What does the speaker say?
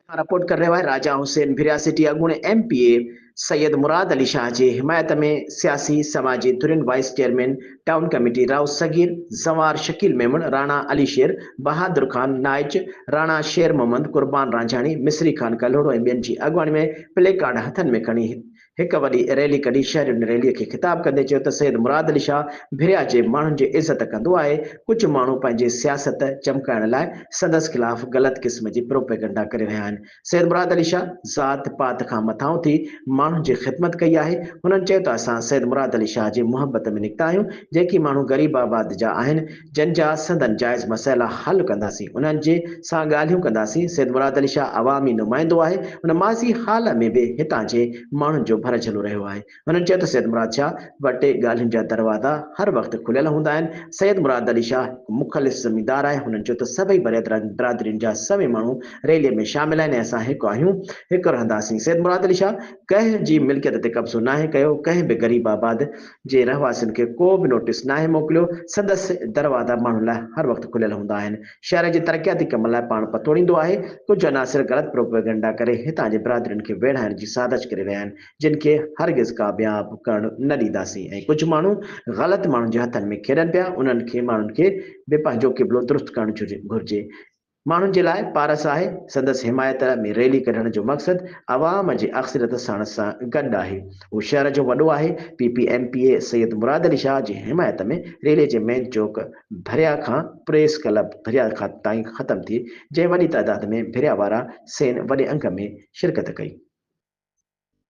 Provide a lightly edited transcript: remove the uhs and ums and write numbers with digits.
کان رپورٽ ڪري رهيو آهي راجا حسين ڀريا سٽي اڳوڻي M P A Syed Murad Ali Shah جي حمايت ۾ سياسي سماجي ڌرين vice chairman town committee Rao Sagir Zawar Shakeel Memon Rana Ali Sher Bahadur Khan Naich Rana Sher Muhammad Qurban Ranjhani Misri Khan Kalhoro ۽ ٻين جي اڳواڻي ۾ پلي card هٿن ۾ کڻي هڪ وڏي ريلي ڪڍي شهرين ريلي کي خطاب ڪندي چيو ته سيد مراد علي شاهه ڀريا جي ماڻهن جي عزت ڪندو آهي، ڪجهه ماڻهو پنهنجي سياست چمڪائڻ لاء سندس خلاف غلط قسم جي پروپيگنڊا ڪري رهيا آهن، سيد مراد علي شاهه ذات پات کان مٿانهون ٿي ماڻهن جي خدمت ڪئي آهي، هنن چيو ته اسان سيد مراد علي شاهه جي محبت ۾ نڪتا آهيون، جيڪي ماڻهو غريب آباد جا آهن جن جا سندن جائز مسئلا حل ڪنداسين، انهن جي سان ڳالهيون ڪنداسين، سيد مراد علي شاهه عوامي نمائندو آهي، هن ماضي حال ۾ به هتان جي ماڻهن جو ڀر جهلو رهيو آهي، هنن چيو ته سيد مراد شاهه وٽ ڳالهين جا دروازا هر وقت کليل هوندا آهن، سيد مراد علي شاهه هڪ مخلص زميندار آهي، هنن چيو ته سڀئي برادرين جا سوين ماڻهو ريلي ۾ شامل آهن ۽ اسان هڪ آهيون هڪ رهنداسين، سيد مراد علي شاهه ڪنهن جي ملڪيت تي قبضو ناهي ڪيو، ڪنهن به غريب آباد جي رهواسين کي ڪو به نوٽيس ناهي موڪليو، سندس دروازا ماڻهن لاء هر وقت کليل هوندا آهن، شهر جي ترقياتي ڪمن لاء پاڻ پتوڙيندو آهي، ڪجهه عناصر غلط پروپيگنڊا ڪري هتان جي برادرين کي ويڙهائڻ جي سازش ڪري رهيا آهن، جن کي هرگز ڪامياب ڪرڻ نه ڏينداسين ۽ ڪجهه ماڻهو غلط ماڻهن جي هٿن ۾ کيڏن پيا، انهن کي ماڻهن کي به پنهنجو قبلو درست ڪرڻ گهرجي. ماڻهن جي لاء پارس آهي، سندس حمايت ۾ ريلي ڪڍڻ جو مقصد عوام جي اڪثريت ساڻس سان گڏ آهي، هو شهر جو وڏو آهي، P P M P A Syed Murad Ali Shah جي حمايت ۾ ريلي جي مين چوڪ ڀريا کان پريس ڪلب ڀريا تائين ختم ٿي، جنهن وڏي تعداد ۾ ڀريا وارا سين وڏي انگ ۾ شرڪت ڪئي.